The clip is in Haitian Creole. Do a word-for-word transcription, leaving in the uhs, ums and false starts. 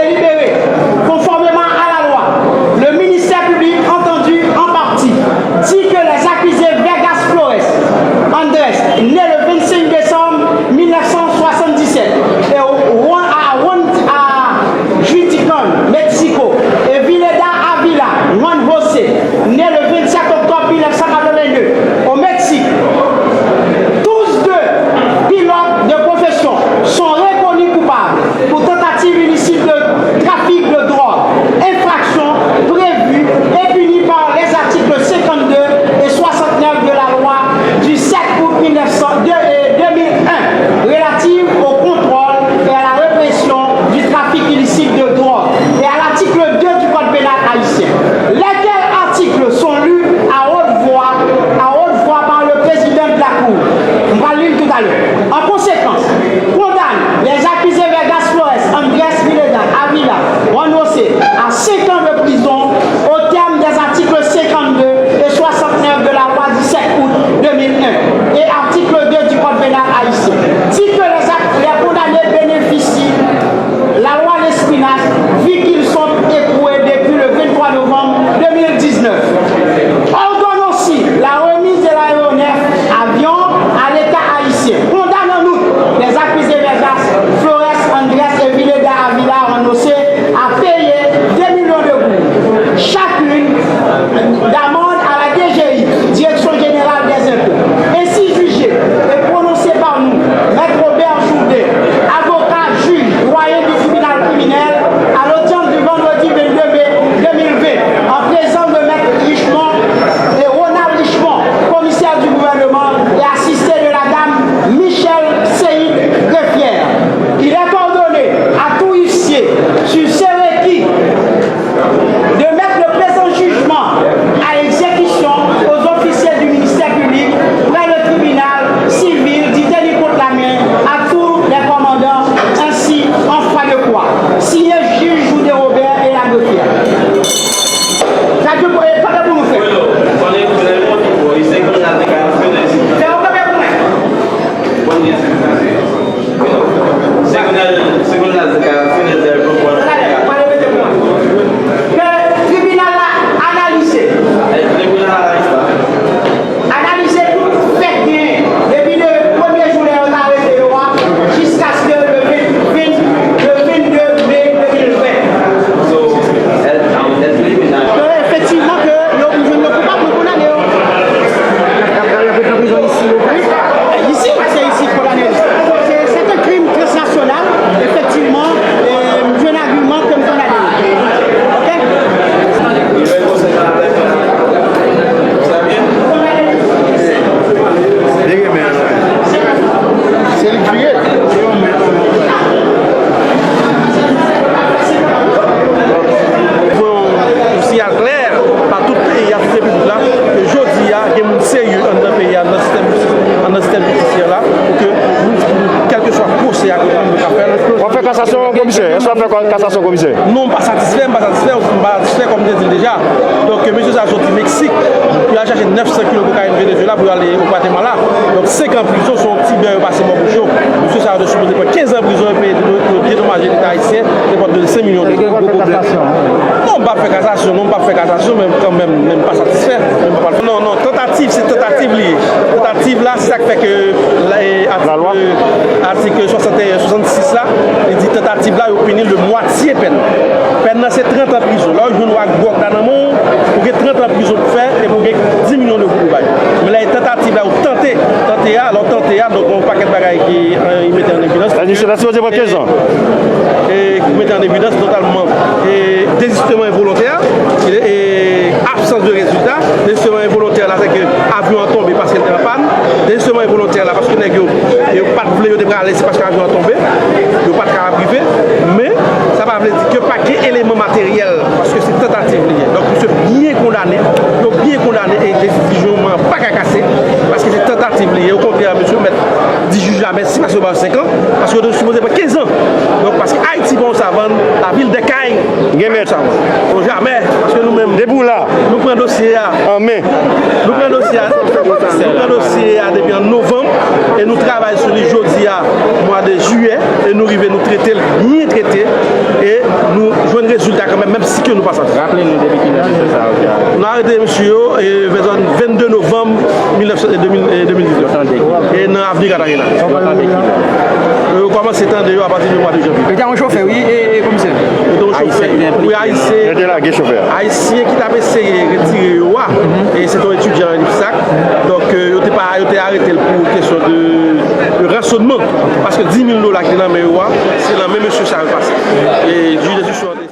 Libéré. Conformément à la loi, le ministère public entendu en partie dit que les accusés Vergas Flores Andrés, né le vingt-cinq décembre mille neuf cent soixante-dix-sept, et Juan, à Juan, à Juticon, Mexico, et Vileda Avila, Juan José, né le vingt-sept octobre mille neuf cent quatre-vingt-deux, au Mexique, tous deux pilotes de profession, sont reconnus coupables pour tentative illicite de trafic de drogue, infraction prévue et punie par les articles cinquante-deux et soixante-neuf de la loi du sept août mille neuf cent, de, euh, deux mille un, relative au contrôle et à la répression du trafic illicite de drogue et à l'article deux du Code pénal haïtien. Lesquels articles sont lus à haute voix, à haute voix par le président de la Cour? M pral li l toutalè. En conséquence, condamne les accusés Vergas Flores Andrés Vileda Avila Juan José à cinq ans de prison au terme des articles cinquante-deux et soixante-neuf de la loi du sept août deux mille un et article deux du Code pénal haïtien. Dit que les, les condamnés bénéficient la loi Lespinasse, vu qu'ils sont écroués depuis le vingt-trois novembre deux mille dix-neuf. Ordonne aussi la remise de l'aéronef avion à l'État haïtien. Condamne en outre les accusés Vergas Flores Andrés et Vileda Avila Juan José à payer deux millions de gourdes chacune d'amende à la D G I, Direction Générale des Impôts. Ainsi jugé et prononcé par nous, Maître Robert Jourdain, avocat, juge, doyen du tribunal criminel, à l'audience du vendredi vingt-deux mai deux mille vingt, en présence de Maître Richemond et Ronald Richemond, commissaire du gouvernement, et assisté de la dame Michèle Seyid, greffière. Il est ordonné à tout huissier, sur ce requis, de mettre le présent jugement à exécution aux officiers du ministère public près le tribunal civil d'y tenir compte la main à tous les commandants, ainsi en foi de croix. Signé juge Jourdain Robert et la greffière. Sa di, eh, kote pou nou fè? Fè yon kanpe pou mwen. Ke tribinal la analize. Analize tout fè k genyen depi le premye jou lè yo ta arete yo a jiskaske le ven, ven, le vennde me de mil ven. Ke efektivman ke yo jwenn yo koupab, nou kondane yo. Isi, se isi kondane yo. Se, se te krim transnasyonal, efektivman, e m jwenn agiman ke m kondane yo. Oke? Se li k vire. Pou yon siyal klè pa tout peyi a, tout se piblik la, ke jodi a, gen moun serye anndan peyi a, anndan sistèm, anndan sistèm jidisyè la, pou ke moun, kèlkeswa pwosè a, ke moun yo ka fè l. W ap fè kasasyon, komisè? Èske w ap fè kasasyon, komisè? Non, m pa satisfè, m pa satisfè, m pa satisfè, kòm m te di l deja. Donk, mesye sa yo soti Meksik, pou y al chache nèf san kilo kokayin Venezuela pou y ale o Gwatemala. Donk, senk an prizon, se yon ti bè yo pase bò bouch yo. Mesye sa yo te sipoze pran kenz an prizon epi yo dedomaje Leta ayisyen nenpòt de senk milyon de dola. Non, m p ap fè kasasyon, non, m p ap fè kasasyon, men kanmenm, men m pa satisfè. Men m pa pral fè. Non, non, tantativ, se tantativ li ye. Tantativ la, se sa k fè ke la, e, atik, e, atik swasanteyen, swasannsis la, li di tantativ la, yo pini l de mwatye pèn. Pèn nan se trant an prizon. Lè w jwenn w ak gwòg la nan men w, ou gen trant an prizon pou fè, epi ou gen dis milyon de goud ou bay. Men lè e tantativ la, ou tante, tante a, lè w tante a, donk yon pakèt bagay ki, e, mete an evidans. Tandiske la sipoze pran kenz an. E, e, ki mete an evidans totalman, e, dezisteman envolontè, e, e, absans de rezilta. Dezisteman envolontè la, se ke avyon an tonbe paske l te an pàn. Dezisteman envolontè la, paske nèg yo, yo pa t vle, yo te prale, se paske avyon an tonbe. Yo pa t kapab rive. Men, sa pa vle di ke pa gen eleman materyèl, paske se tantativ li ye. Donk, misye byen kondane, yo byen kondane, e desizyon an pa ka kase, paske se tantativ li ye. Okontrè, misye mèt di jij la mèsi, paske yo ba yo senk an, paske yo te sipoze pran kenz an. Donk, paske Ayiti pa yon savann, lavil dè kay. Gen mèt. Sa, bon, jamè, paske nou menm, depi w la, nou pran dosye a an men. Nou pran dosye a, nou pran dosye a depi an novanm, e nou travay sou li jodi a, mwa de jiyè, e nou rive, nou trete l, byen trete. E nou jwenn rezilta kanmenm, menm si ke nou pa santi. Raple nou depi kilè mesye sa yo te arete? Nou arete mesye yo e vè zòn vennde novanm mil nèf san, e, de mil, e, de mil diznèf. Yo tande ki lè? E nan avni Katarina. Yo tande ki lè? Yo kòmanse tande yo apati de mwa de janvye. Yo te yon chofè, wi, e, e komisè. Yo te yon chofè, wi, ayisyen. Yo te lage chofè a. Ayisyen ki t ap eseye retire yo a, e se te yon etidyan INIPSAC. Donk, e, yo te pa, yo te arete l pou kesyon de, de ransonman. Paske dis mil dola ki te nan men yo a, se nan men mesye sa yo pase. E jij enstriksyon an te